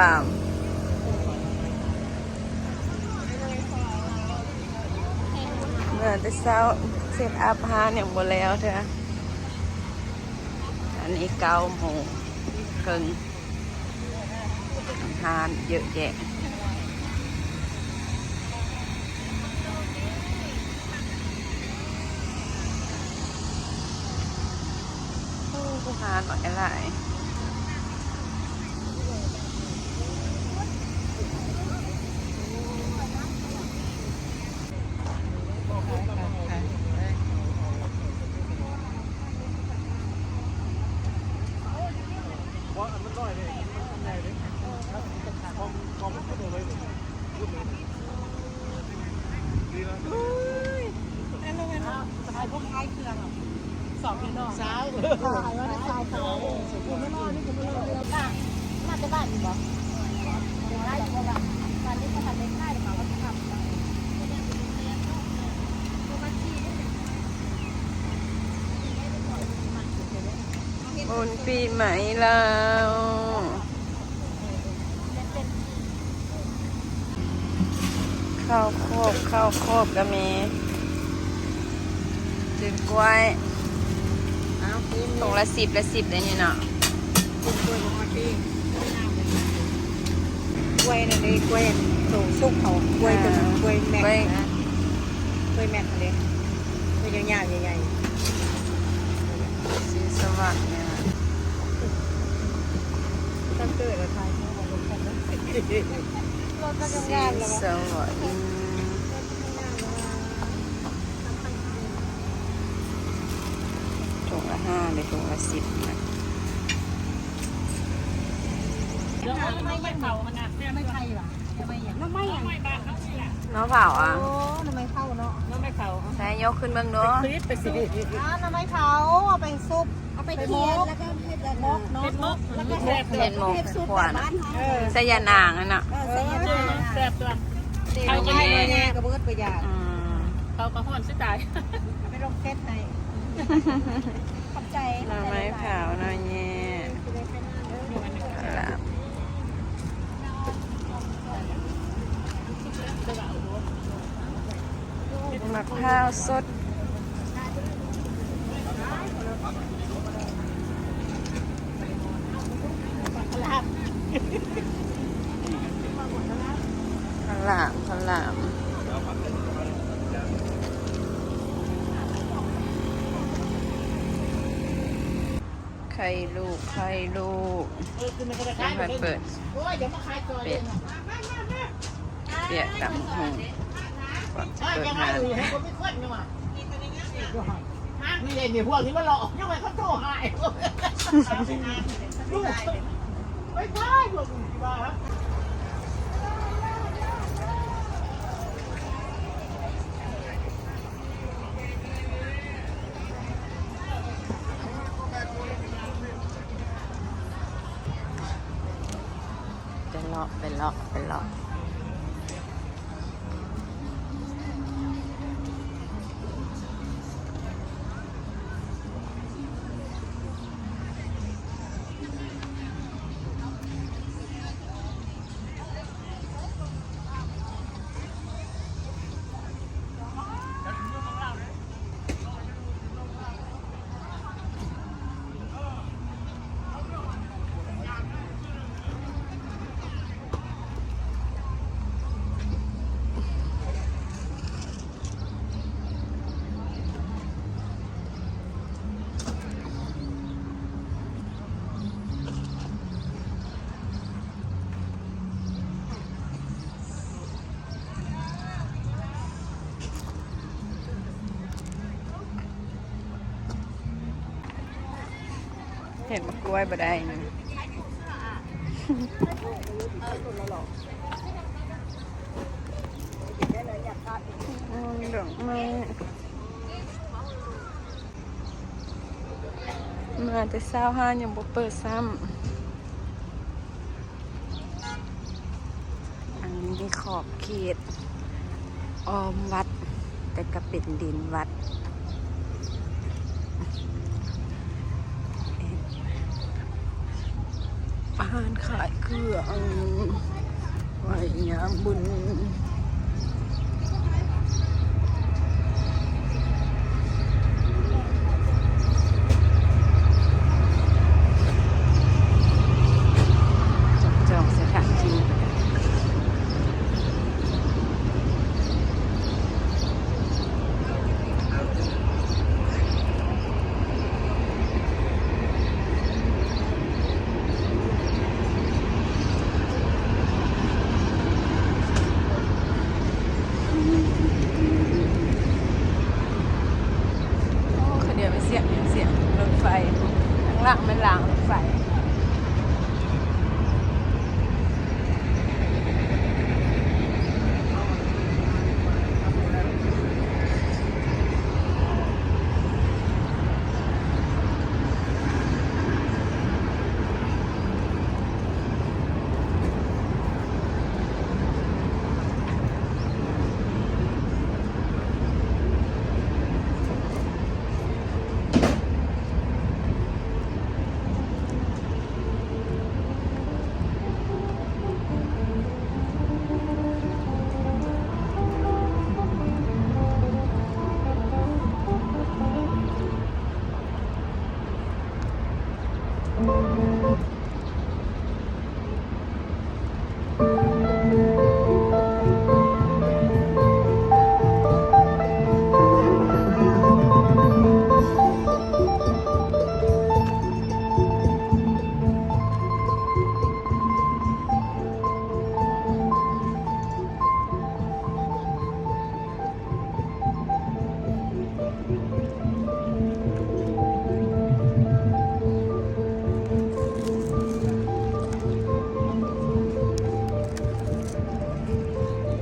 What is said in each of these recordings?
ລາມ ເມື່ອແຕ່ເຊົ້າ ເຊັດອັບຮ້ານຍັງບໍ່ແລ້ວເທື່ອ. ອັນນີ້ເກົ້າໂມງເຄິ່ງ. ຮ້ານເຍາະແຍະ. ໂອ້ ຮ້ານຫຼາຍໆ. ບຸນປີໃໝ່ລາວ. ເຂົ້າໂຄກ ເຂົ້າໂຄກກໍມີ. ຖືກລ້ວຍ ອ້າວ ຖົງລະສິບ ລະສິບເດ້ນີ້ເນາະ. ກ້ວຍນັ້ນເດ້ ກ້ວຍໂຕສຸກເຂົາ ກ້ວຍໂຕນັ້ນ ອ່າ ກ້ວຍແມັກນະ ກ້ວຍແມັກເດ້ ກ້ວຍຍາວໆ ໃຫຍ່ໆ. ສີສະຫວັດນີ້ນະ ຕັ້ງເກີດແລ້ວຖ່າຍຮູບເອົາລົງກັນເນາະ ສີສະຫວັດ. ຖົງລະຫ້າ ຫຼືຖົງລະສິບນະ. ໜໍ່ໄມ້ເຜົາຫັ້ນນະ ໜໍ່ໄມ້ໄຜ່ຫວາ ໜໍ່ໄມ້ຫຍັງ ໜໍ່ໄມ້ຫຍັງ ໜໍ່ໄມ້ບ້ານເຮົານີ້ແຫຼະ ໜໍ່ເຜົາ ອໍ ອ່ະ ໜໍ່ໄມ້ເຜົາເນາະ ໜໍ່ໄມ່ເຜົາ ໃສ່ຍົກຂຶ້ນເບິ່ງດູ ເປັນຄລິບ ເປັນຄລິບ ອ່າ ໜໍ່ໄມ້ເຜົາ ເອົາໄປຊຸບ ເອົາໄປຂຽນ ແລ້ວກໍເຮັດອັນໝົກເນາະ ເຮັດໝົກ ແລ້ວກໍເຮັດ ເຮັດໝົກ ເຮັດຊຸບແບບບ້ານເຮົາ ເອີ ໃສ່ຢານາງຫັ້ນເນາະ ເອີ ໃສ່ຢານາງ ເອີ ແຊບຕົວະ ເຂົ້າກັບໝົກ ແມ່ກໍບໍ່ອຶດບໍ່ຢາກ ອືມ ເຂົ້າກໍຮ້ອນຊິຕາຍ ເອົາໄປລົງເຟສໃຫ້ ຂອບໃຈ ໜໍ່ໄມ້ເຜົາ ໜໍ່ແຍ ລາບ ໝາກພ້າວສົດ ລາບ ລາບ ໄຂ່ລູກ ໄຂ່ລູກ ຍັງບໍ່ທັນເປີດ ເປັດ ປຽກຕຳບັກຫຸ່ງ ກ່ອນຊິເປີດຮ້ານ. ນີ້ເດ້ ນີ້ພວກນີ້ມາຫຼອກ ຍັງໄປເຂົາໂທຫາຍ ລູກ ໄປຕາຍພວກນີ້ວ່າ. ໄປເລາະ ໄປເລາະ ໄປເລາະ. ເຫັນໝາກກ້ວຍບໍ່ໄດ້ນະ ອືມ ດອກໄມ້. ມາແຕ່ເຊົ້າ ຮ້ານຍັງບໍ່ເປີດຊ້ຳ. ອັນນີ້ຂອບເຂດອ້ອມວັດ ແຕ່ກະເປັນດິນວັດ. ປາ ຮ້ານຂາຍເຄື່ອງໄວ້ຍາມບຸນ. ຈັບຈອງສະຖານທີ່. ໂອ້ ຂະດຽວໄປສຽງ ສຽງລົດໄຟ ທາງຫຼັງແມ່ນລາງລົດໄຟ.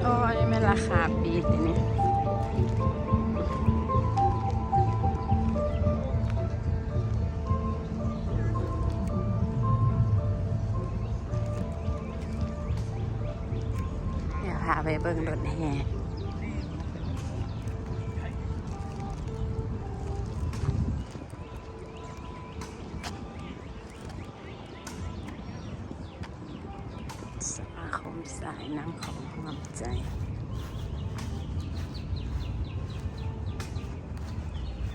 ໂອ້ ອັນນີ້ແມ່ນລາຄາປີຕິນີ້. ດຽວພາໄປເບິ່ງລົດແຫ່ ສະມາຄົມສາຍນາງຂອງຮ່ວມໃຈ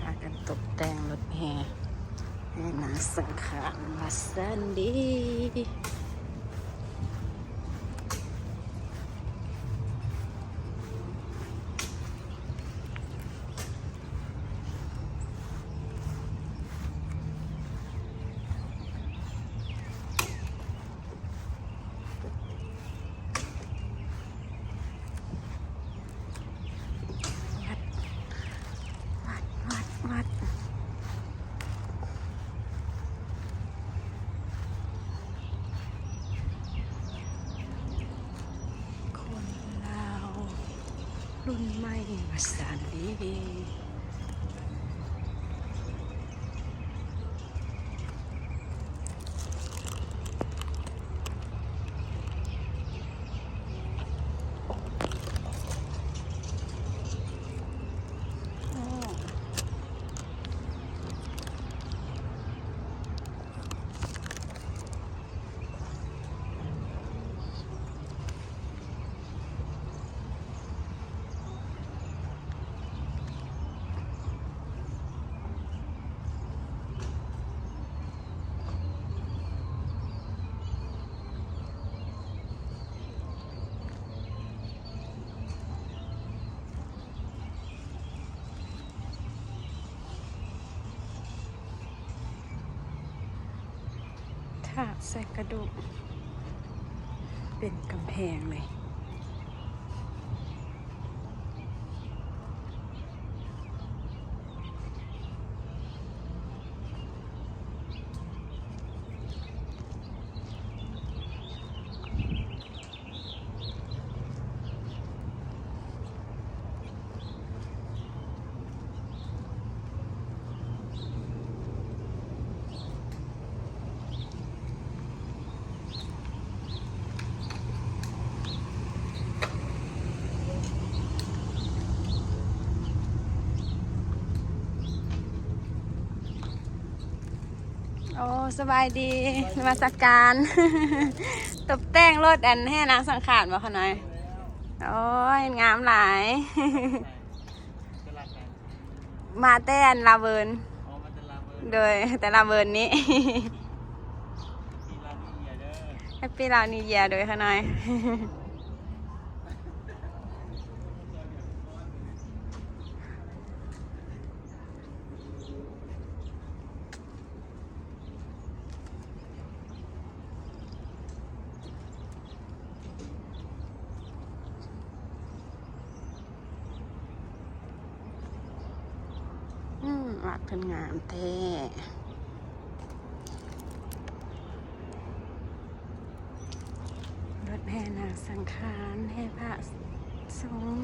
ພາກັນຕົກແຕ່ງລົດແຫ່ ແຫ່ນາງສັງຂານວ່າຊັ້ນເດ. ວັດ ວັດ ວັດ ວັດ ຄົນລາວລຸ້ນໃໝ່ວ່າຊັ້ນເດ. ຖາດໃສ່ກະດູກເປັນກຳແພງເລີຍ. ໂ ໂອ້ ສະບາຍດີ ນະມັດສະການ ຕົບແຕ່ງລົດອັນແຫ່ນາງສັງຂານບໍ່ຂະນ້ອຍ? ໂອ້ຍ ງາມຫຼາຍ ມາແຕ່ອັນລາວເວີນ ໂດຍ ແຕ່ລາວເວີນນີ້ Happy Lao New Year ໂດຍຂະນ້ອຍ. ອືມ ວັດເພິ່ນງາມແທ້ ລົດແຫ່ນາງສັງຂານ ແຫ່ພະສົງ.